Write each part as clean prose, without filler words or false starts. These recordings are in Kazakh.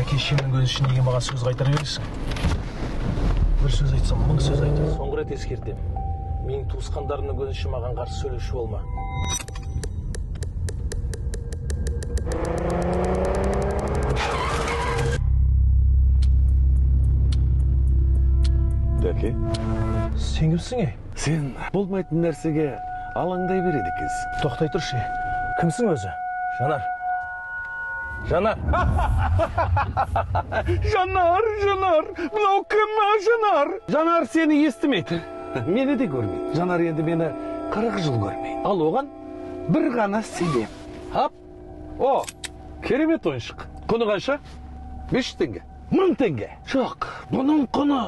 Әке шешемнің көзінше неге маған сөз қайтара бересің? Бір сөз айтсам, мың сөз айт. Соңғы рет ескертемін. Менің туысқандарымның көзінше маған қарсы сөйлеуші болма. Дәке. Сен кімсің, ей? Сен болмайтын нәрсеге алаңдай береді екенсің. Тоқтай тұршы, кімсің өзі? Жанар. Жанар. Жанар, Жанар. Мынау кім, Жанар? Жанар сені естімейді. Мені де көрмейді. Жанар енді мені 40 жыл көрмейді. Ал оған бір ғана себеп. Хап. О, керемет ойыншық. Құны қанша? 500 теңге. 1000 теңге. Жоқ, бұның құны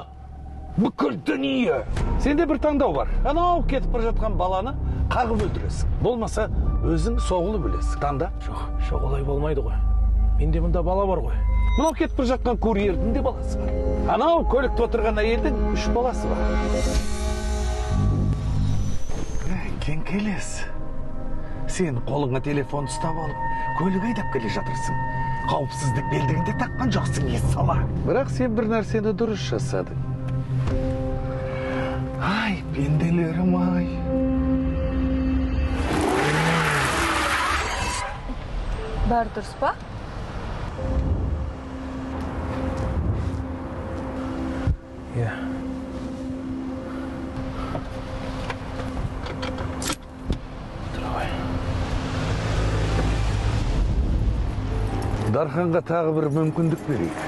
бүкіл дүние. Сенде бір таңдау бар. Анау кетіп бара жатқан баланы қағып өлтіресің. Болмаса өзің соғылып өлесің. Таңда? Жоқ, жоқ, олай болмайды ғой. Менде мұнда бала бар ғой. Мынау кетіп бара жатқан курьердің де баласы бар. Анау көлікте отырған әйелдің 3 баласы бар. Кеңкелес. Сен қолыңа телефон ұстап алып, көлік айдап келе жатырсың. Қауіпсіздік белдігін де таққан жоқсың, есала. Бірақ сен бір нәрсені дұрыс жасадың. Ай, пенделерім ай. Бәрі дұрыс па? Иә. Тұра ғой. Дарханға тағы бір мүмкіндік берейік.